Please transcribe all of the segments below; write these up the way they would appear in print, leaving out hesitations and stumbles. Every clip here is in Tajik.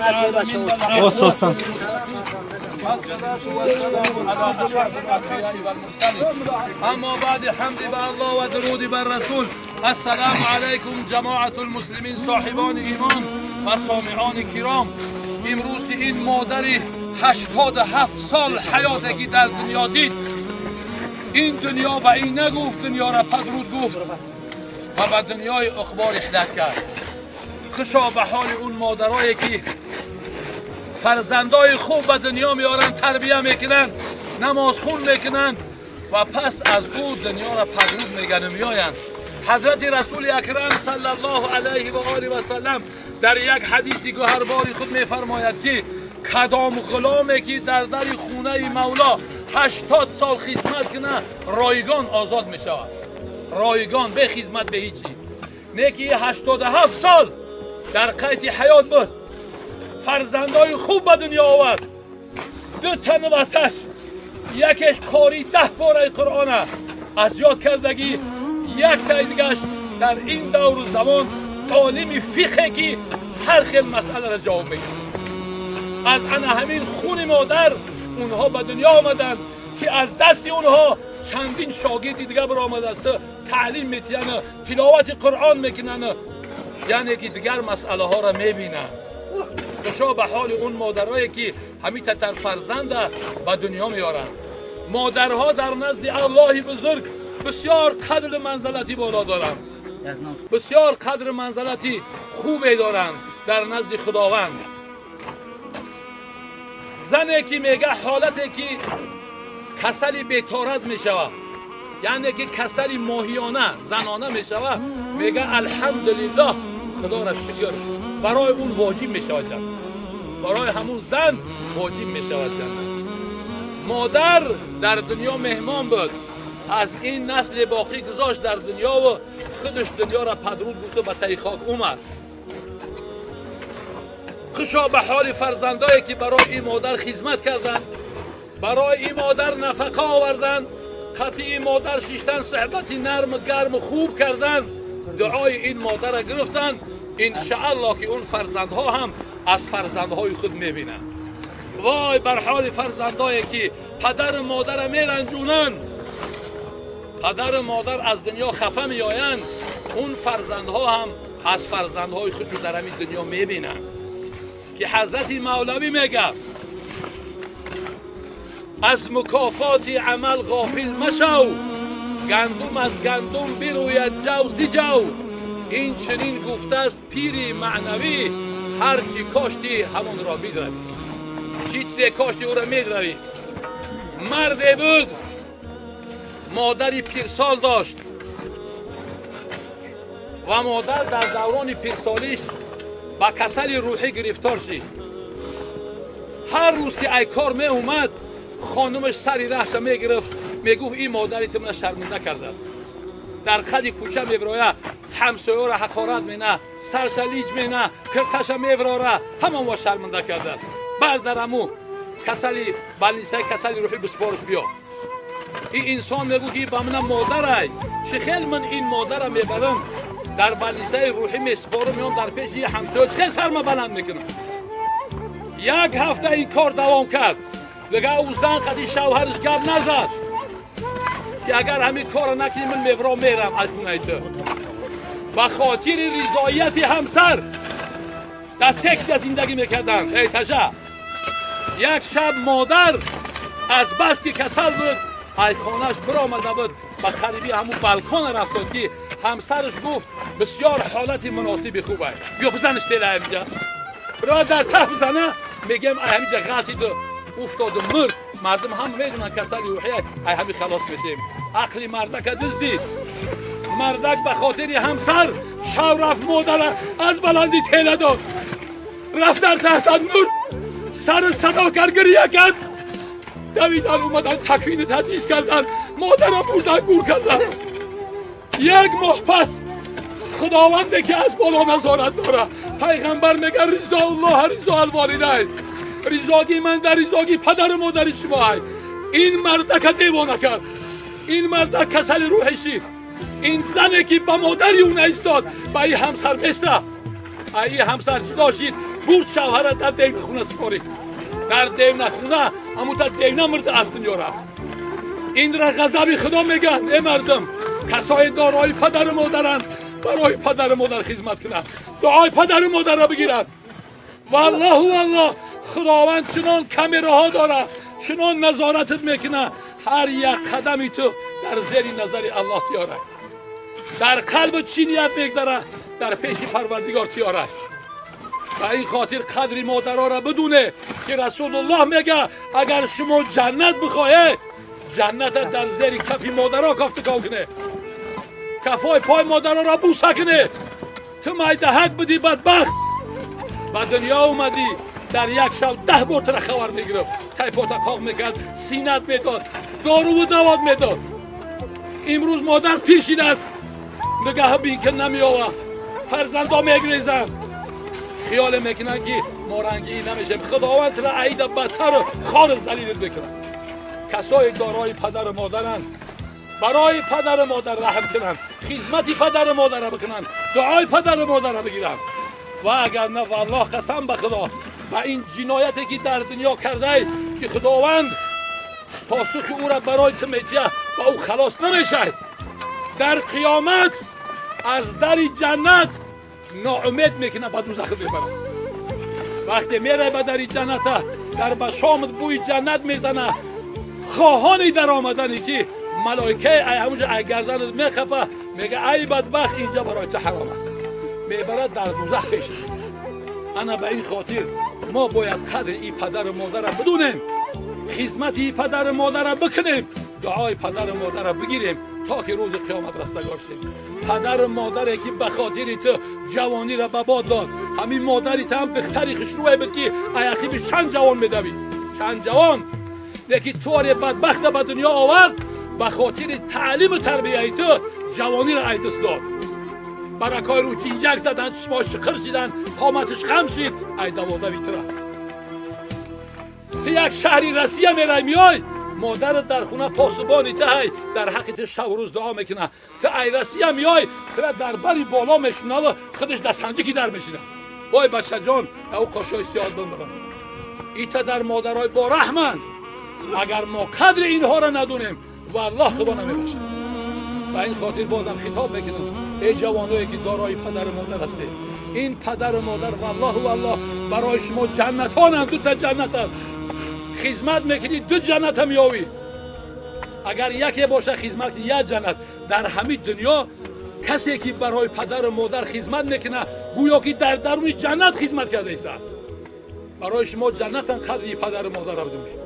العالمين. Ост-остан. والصلاة والسلام على أشرف الأنبياء والمرسلين. أما بعد، حمد به الله و درود بر رسول. السلام علیکم جماعة المسلمین، صاحبان ایمان و سامعان کرام. امروز که این مادری 87 سال حیاتی که در دنیا دید، این دنیا به این نگفت، دنیا را پدرود گفت و به دنیای عقبی رحلت کرد. خوشا به حال اون مادرایی که فرزندای خوب به دنیا میارن، تربیه میکنن، نماز خون میکنن و پس از او دنیا را پدرود میگن و میآیند. حضرت رسول اکرم صلی الله علیه و آله و سلم در یک حدیث گوهرباری خود میفرماید که کدام غلامی که در در خونه مولا 80 سال خدمت کنه، رایگان آزاد میشود، رایگان، به خدمت، به هیچی. نه که 87 سال در قید حیات بود، فرزندای خوب به دنیا آورد. دو تا نواسش، یکش قاری 10 پاره قرآن از یاد کردگی، یک تا دیگهش در این دور و زمان عالم فقه که هر خیل مسئله را جواب میده. از انا همین خون مادر اونها به دنیا آمدن که از دست اونها چندین شاگرد دیگه برآمده است، تعلیم میتین، تلاوت قرآن میکنن، یعنی که دیگر مسئله ها را میبینن. خوشا به حال اون مادرایی که همین تر فرزند به دنیا میارن. مادرها در نزد الله بزرگ بسیار قدر منزلتی بالا دارند، بسیار قدر منزلتی خوبی دارند در نزد خداوند. زنی که میگه حالتی که کسلی بیتارت میشوه، یعنی که کسلی ماهیانه زنانه میشوه، میگه الحمدلله، خدا را شکر، برای اون واجب میشود جنت، برای همون زن واجب میشود جنت. مادر در دنیا مهمان بود، از این نسل باقی گذاشت در دنیا و خودش دنیا را پدرود گفت و به تای خاک اومد. خوشا به حال فرزندایی که برای این مادر خدمت کردند، برای این مادر نفقه آوردن، قطعی این مادر شیشتن، صحبت نرم و گرم و خوب کردن، دعای این مادر را گرفتن. انشاءالله که اون فرزندها هم از فرزندهای خود میبینن. وای بر حال فرزندایی که پدر و مادر میرنجونن، پدر و مادر از دنیا خفه میآیند، اون فرزندها هم از فرزندهای خودشون در همین دنیا میبینن. که حضرت مولوی میگه از مکافات عمل غافل مشو، گندم از گندم بروید جو زی جو. این چنین گفته است پیری معنوی، هرچی کاشتی همون را میدروی، چیزی کاشتی او را میدروی. مردی بود، مادری پیرسال داشت و مادر در دوران پیرسالیش با کسل روحی گرفتار شد. هر روز که ای کار می اومد، خانمش سری رهش می گرفت، میگفت این مادری تو من شرمنده کرده است. در قد کوچه میبرایه، همسایه را حقارت مینه، سرش لیج مینه، کرتش میبراره، همان وا شرمنده کرده است. بردرمو کسلی بالنسای کسلی روحی بسپارش بیا. این انسان میگو که با من مادر چه خیلی من این مادر را میبرم در بالنسای روحی میسپارم، میام در پیش یه همسایه چه سرما بلند میکنم. یک هفته این کار دوام کرد، دیگه او زن قدی شوهرش گپ نزد که اگر همین کار نکنی من میبرم میرم از خونه تو. به خاطر رضایت همسر در سکس زندگی میکردن. ای تجا یک شب مادر از بس که کسل بود ای خانهش برآمده بود، به قریبی همون بالکن رفت که همسرش گفت بسیار حالت مناسب خوبه، بیا بزنش تیله اینجا، برادر ته بزنه. میگم ای همینجا غلطید و افتاد و مرد. مردم هم میدونن کسل روحیه، ای همین خلاص میشیم. عقلی مردک دزدید، مردک به خاطر همسر شو رفت مادر از بلندی تیله داد، رفت در تحت مرد، سر صدا کرد، گریه کرد، دویدن اومدن تکوین تدریس کردن، مادر را بردن گور کردن. یک ماه پس خداونده که از بالا نظارت داره، پیغمبر میگه رضا الله رضا الوالدین، رضاگی من در رضاگی پدر و مادر شما. این مردک دیوانه کرد، این مردک کسل روحشی، این زنه که به مادری اون ایستاد با این همسر بسته، این همسر جدا شید. Бурд шавҳара дар девнахона супорид. Дар девнахона ҳамута девна мурда аз дунё рафт. Инра ғазаби Худо мегӯянд. Э мардум, касои дорои падару модаранд, барои падару модар хизмат кунанд, дуои падару модарро бигиранд. Валлоҳу валлоҳ, Худованд чунон камераҳо дорад, чунон назоратат мекунад, ҳар як қадами ту дар зери назари Аллоҳ тиёрад. Дар қалбат чӣ ният мегзарад, дар пеши Парвардигор тиёрад. Ба ин хотир қадри модароро бидуне, ки Расулуллоҳ мега, агар шумо ҷаннат бихоҳед, ҷанната дар зери кафи модаро кофтуков куне, кафои пой модароро буса куне. Ту майдаҳак будӣ, бадбахт, ба дунё омадӣ, дар як шаб 10 бор тура хабар мегирифт, тайпота қоқ мекард, синат медод, доруву давод медод. Имрӯз модар пир шидааст, нигаҳ бин ки намеёвад, фарзандо мегрезанд, хиёле мекунанд ки мо рангӣ намешем. Худованд тура аида бадтару хору залилат мекунад. Касои дорои падару модаранд, барои падару модар раҳм кунанд, хизмати падару модарро бикунанд, дуои падару модарро бигиранд. Ва агар на, валлоҳ қасам ба Худо, ба ин ҷинояте ки дар дунё кардай, ки Худованд посухи ӯра барои ту метиҳад, ба ӯ халос намешавад. Дар қиёмат аз дари ҷаннат ноумед мекунад, ба дузах мебарад. Вақте мерай ба дари ҷанната, дар башомат бӯи ҷаннат мезана, хоҳони даромадане ки малоикаи ай ҳамунҷо ай гарданат мехапа, мега ай бадбахт, инҷа барои ту ҳаром аст, мебарад дар дузах пеш. Ана ба ин хотир мо бояд қадри и падару модарро бидунем, хизмати и падару модарро бикунем, дуои падару модарро бигирем, то ки рӯзи қиёмат растагор шем. Падару модаре ки ба хотири ту ҷавониро ба бод дод, ҳамин модари ту ҳам духтари хушрӯе буд, ки аяқиби чанд ҷавон медавид, чанд ҷавон, лекин туре бадбахта ба дунё овард, ба хотири таълиму тарбияи ту ҷавониро айдист дод. Баракҳои рӯ ҷинҷак заданд, чишмош чиқир шиданд, қоматиш хам шид, ай даводави тура. Ту як шаҳри Россия мерай меой, модарат дар хона посубони ту ҳай, дар ҳаққи ту шабу рӯз дуо мекунад. Ту ай Россия меой, тура дар бари боло мешунаву худаш дастсанҷики дар мешинад. Вой бачаҷон, ав қошои сиёҳ бимиранд. Ита дар модарои бораҳманд. Агар мо қадри инҳоро надонем, валлоҳ Худо намебахшад. Ба ин хотир бозам хитоб мекунам, эй ҷавоное ки дорои падару модар ҳастед, ин падару модар валлоҳу валлоҳ барои шумо ҷаннатонанд, дута ҷаннат аст. Хизмат мекунӣ, ду ҷанната меёвӣ. Агар яке боша хизмат, як ҷаннат. Дар ҳамин дунё касе ки барои падару модар хизмат мекунад, гӯё ки дар даруни ҷаннат хизмат карда истааст. Барои шумо ҷаннатан, қадри падару модарро бидонед.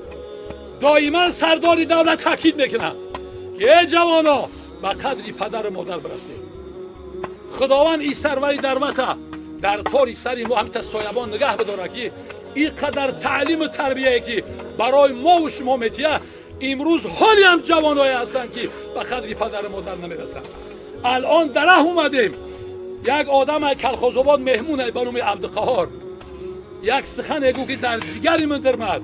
Доиман сардори давлат таъкид мекунад, ки эй ҷавоно, ба қадри падару модар бирасед. Худованд ин сарвари дарвата дар тори сари мо ҳамта соябон нигаҳ бидорад, ки ин қадар таълиму тарбияе ки барои мову шумо метиҳад, имрӯз ҳоле ҳам ҷавоное ҳастанд, ки ба қадри падару модар намерасанд. Алон дараҳ омадем, як одам ай Калхозобод меҳмон ай ба номи Абдуқаҳор, як сухане гуфт, ки дар ҷигари ман дирмад.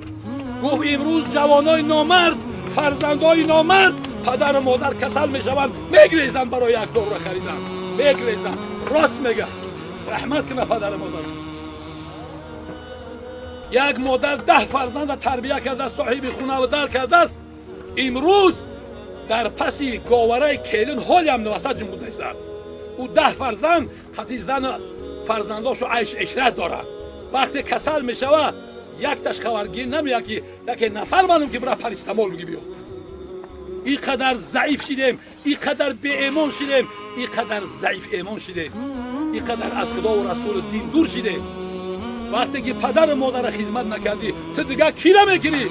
Гуфт имрӯз ҷавонои номард, фарзандои номард, падару модар касал мешаванд, мегрезанд барои як дорура харидан, мегрезанд. Рост мегӯяд, раҳмат куна падару модар. Як модар 10 фарзанда тарбия кардааст, соҳиби хунаву дар кардааст, имрӯз дар паси говараи келин ҳолиам навасад ҷумбуда истааст. Ӯ 10 фарзанд қати зану фарзандошу айшу ишрат дорад. Вақте касал мешавад, якташ хабаргир намеяд, ки яке нафар манам ки бира паристамол биги биё. Ин қадар заиф шидем, ин қадар беэмон шидем, ин қадар заиф эмон шидем, ин қадар аз Худову Расулу дин дур шидем. Вақте ки падару модарро хизмат накардӣ, ту дигар кира мекунӣ?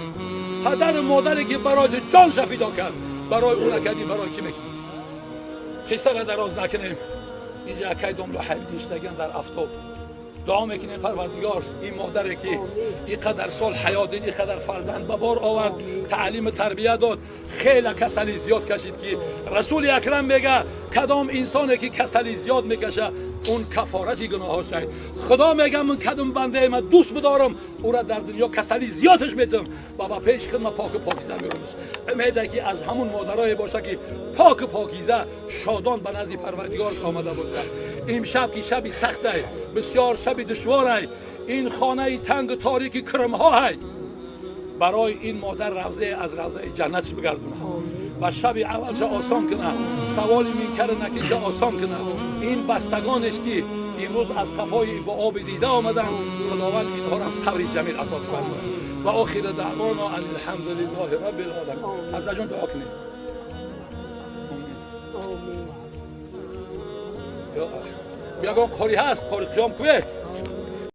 Падару модаре ки барои ту ҷонша фидо кард, барои ӯ накардӣ, барои кӣ мекунӣ? Қиссаро дароз накунем. Инҷа акай домло ҳабиди иштаган дар афтоб дуо мекунем, Парвардигор, ин модаре ки ин қадар сол ҳаёт дид, ин қадар фарзанд ба бор овард, таълиму тарбия дод, хеле касали зиёд кашид, ки Расули Акрам мега, кадом инсоне ки касали зиёд мекаша, он кафорати гуноҳош. Худо мега, ман кадом бандаи ман дӯст бидорам, ӯра дар дунё касали зиёдаш метам ва ба пеши худ ман поку покиза меронаш. Умеде ки аз ҳамун модарое боша, ки поку покиза шодон ба назди Парвардигорш омада бошад. Имшаб ки шаби сахтай, бисёр шаби душворай, ин хонаи тангу торики кирмҳо ҳай барои ин модар равзае аз равзаи ҷаннатш бигардонад ва шаби аввалша осон кунад, саволи минкари накиша осон кунад. Ин бастагонеш ки имрӯз аз қафои бо оби дида омаданд, Худованд инҳорам сабри ҷамил ато фармояд. Ва охири даъвона ан алҳамдулиллаҳи роббил оламин. Ҳазратҷон, дуо кунед. Ягон қори ҳаст, қори қиём куе.